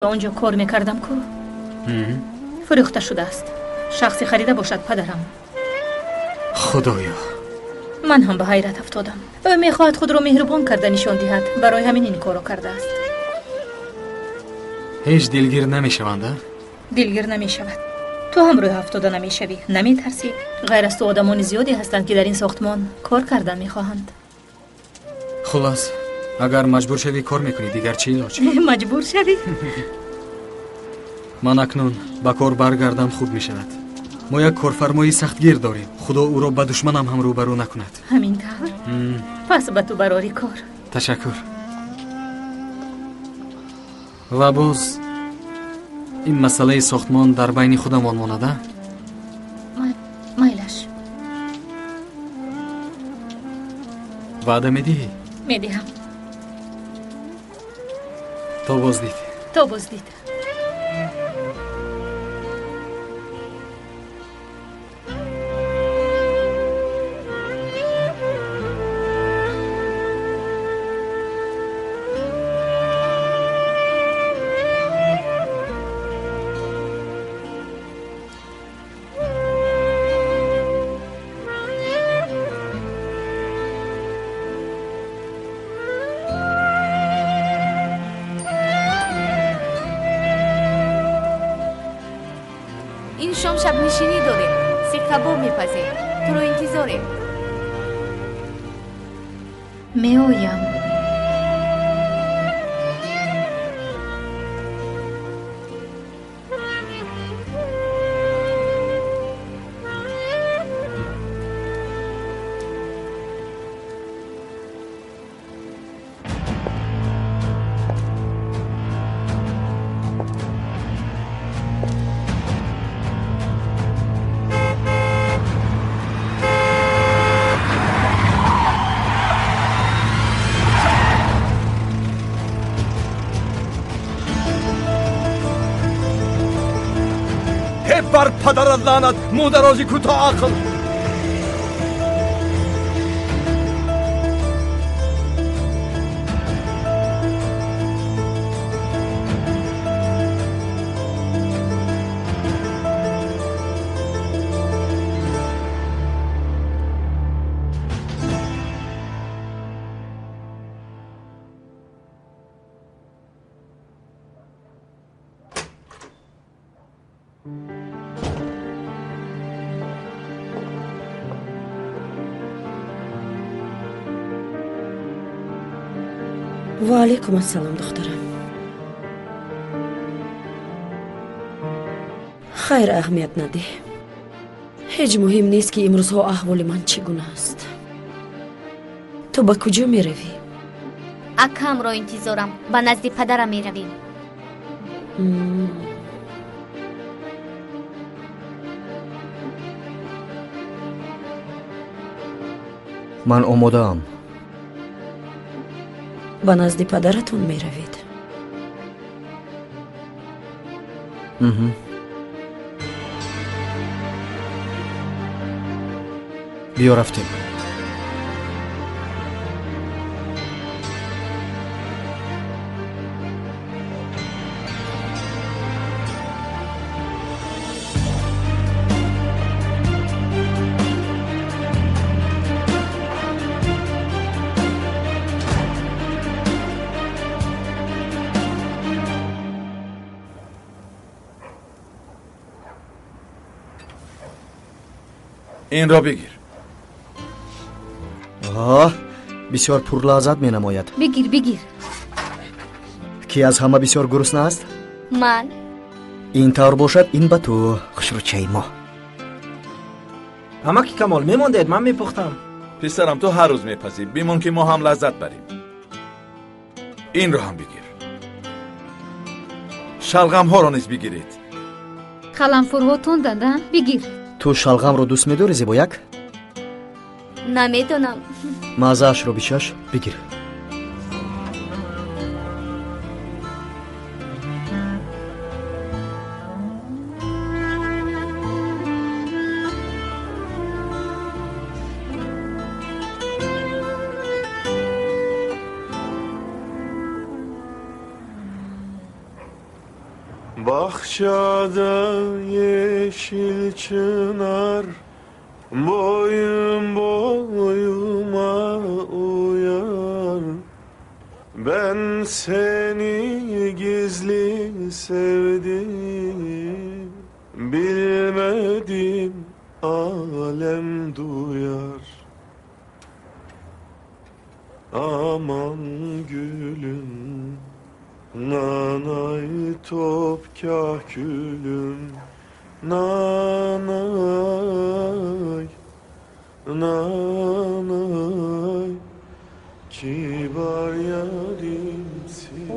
Он ҷо кор мекардам ку, фурӯхта шудааст. Шахсе харида бошад, падарам. Худоё! Ман ҳам ба ҳайрат афтодам. Ӯ мехоҳад худро меҳрубон карда нишон диҳад, барои ҳамин ин корро кардааст. Ҳеҷ дилгир намешаванд, а? Дилгир намешавад. Ту ҳам рӯҳ афтода намешавӣ, наметарсӣ. Ғайр аз ту одамони зиёде ҳастанд, ки дар ин сохтмон кор кардан мехоҳанд. Хулос, агар маҷбур шавӣ, кор мекунӣ, дигар чӣ илоҷ? Маҷбур шавӣ? Ман акнун ба кор баргардам, хуб мешавад. Мо як корфармои сахтгир дорем. Худо ӯро ба душманам ҳам рӯбарӯ накунад. Ҳамин тавр? Пас ба ту барори кор. Ташаккур. Ва боз ин масъалаи сохтмон дар байни худамон монад, а? Майлаш. Ваъда медиҳӣ? Медиҳам. То боздид. То боздид. Ин шом шабнишинӣ дорем, сихкабоб мепазем, туро интизорем. Меоям. Бар падарат лаънат, мӯдарози кӯтоҳақл! Ва алайкум ассалом, духтарам. Хайр, аҳамият надеҳ. Ҳеҷ муҳим нест, ки имрӯзҳо аҳволи ман чӣ гуна аст. Ту ба куҷо меравӣ? Акамро интизорам. Ба назди падарам меравем. Ман омодаам. Ба назди падаратон меравед? Биё, рафтем. Инро бигир. Оҳ, бисёр пурлаззат менамояд. Бигир, бигир. Ки аз ҳама бисёр гурусна аст? Ман. Ин тавр бошад, ин ба ту, хушрӯчаи мо. Амаки Камол, мемондед, ман мепухтам. Писарам, ту ҳар рӯз мепазӣ. Бимон, ки мо ҳам лаззат барем. Инро ҳам бигир. Шалғамҳоро низ бигиред. Қаламфурҳо тунданд, а? Бигир. Ту шалғамро дӯст медорӣ, Зебояк? Намедонам. Маззаашро бичаш, бигир. Bahçede yeşil çınar, boyum boyuma uyar. Ben seni gizli sevdim, bilmedim alem duyar. Aman gülüm, nanay top kahkülüm, nanay, nanay, kibar yarimsin.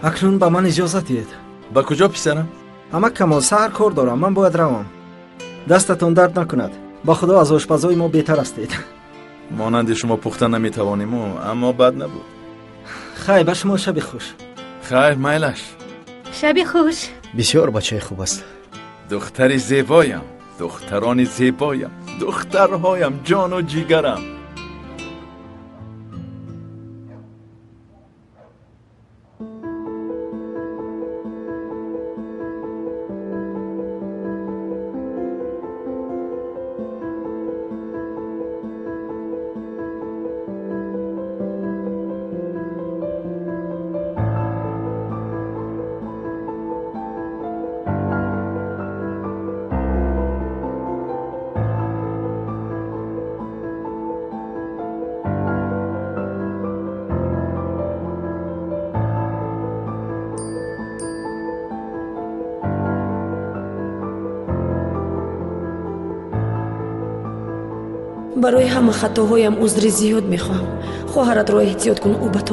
Акнун ба ман иҷозат диҳед. Ба куҷо, писарам? Амак Камол, саҳар кор дорам, ман бояд равам. Дастатон дард накунад. Ба худо аз ошпазои мо беҳтар ҳастед. Монанди шумо пухта наметавониму, аммо бад набуд. Хайр, ба шумо шаби хуш. Хайр, майлаш. Шаби хуш. Бисёр бачаи хуб аст. Духтари зебоям, духтарони зебоям, духтарҳоям, ҷону ҷигарам. Барои ҳама хатоҳоям узри зиёд мехоҳам. Хоҳаратро эҳтиёт кун, ӯ ба ту